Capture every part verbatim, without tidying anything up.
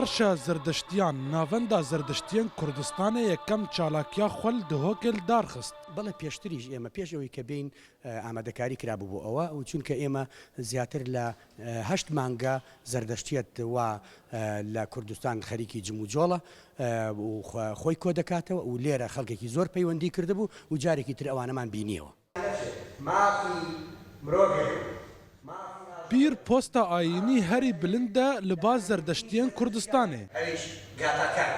Arşa Zerdeştiyan, Navenda Zerdeştiyên Kurdistanê yekem çalakiya xwe li Dihokê li dar xist. بەڵێ، پێشتریش ئێمە، پێش ئەوەی کە بێین، ئە، ئامادەکاری کرابوو بۆ ئەوە، و چونکە ئێمە زیاتر لە، ئە، هەشت مانگە زەردەشتیەت وا، ئە، لە کوردستان خەریکی جم و جۆڵە، ئە، و خۆ-، خۆی کۆ دەکاتەوە و لێرە خەڵکێکی زۆر پەیوەندی کردبوو و جارێکی تر ئەوانەمان بینیەوە. مافی مرۆڤێک. پیر posta ayînî herî bilind e li ba zerdeştiyên Kurdistanê. Heriş Gatakan.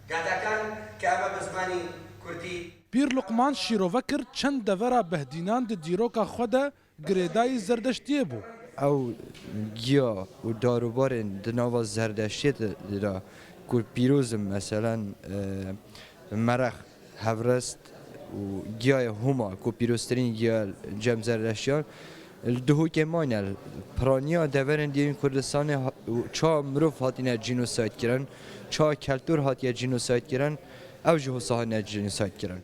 Gatakan, kâme bi zimanî Kurdî. Pîr Luqman şîrove kir çend devera behdînan di dîroka xwe de girêdayî zerdeştiyê bû. Ew giya û darûbarên di nava zerdeştiyê de, de ku pîroz in, meselen, e, merex, hevrest û giyayê hûma ku pîroztirîn giya cem zerdeştiyan, li Duhokê mayne, piraniya deverên diyên Kurdistanê ha-, û çawa mirov hatine cînosayd kirin, çawa keltûr hatiye cînosayd kirin, ew jî hosa hatine cînosayd kirin.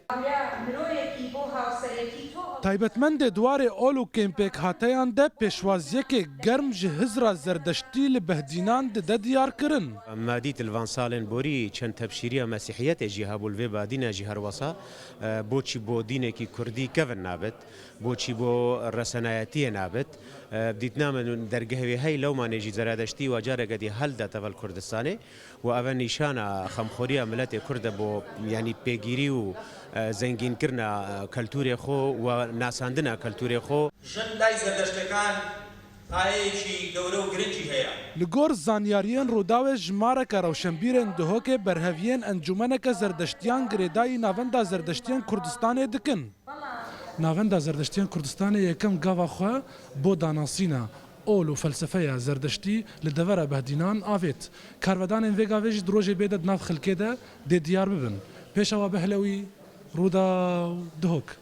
Taybetmendê di warê ol û kêmpêkhateyan de pêşwaziyekê germ ji hizra zerdeştî li behdînan dide diyarkirin. Me dît li van salên borî çend tebşîriya mesîhiyetê jî hebû, li vê badîne jî herwesa, e, boçî bo dînekî kurdî kevin nabit, boçî bo resenayetiyê nabit. E, dîtina min dergehê wê hey lewmanê jî zeradeştî wa careke dî hel de tevel Kurdistanê. و ئەوە نیشانە خەمخۆریە ملەتێ کوردە بۆ، یعنی، پێگیری و، ئە، زەنگینکردنە، ئە، کەلتورێ خۆ و ناساندنە کەلتورێ خۆ. Jin lay zerdeştekan payeyekî gewre û giringî heye. Li gor zanyariyên Rûdawê, jimareke rewşenbîrên Duhokê berheviyên Encûmeneke Zerdeştiyan girêdayî Navenda Zerdeştiyên Kurdistanê dikin. Navenda Zerdeştiyên Kurdistanê yekem gava xwe bo danasîna ol û felsefeya Zerdeştî li devera behdînan avêt. Karvedanên vê gavê jî di rojê bê de di nav xelkê de dê diyar bibin. Pêşewa Behlewî, Rûdaw, Duhok.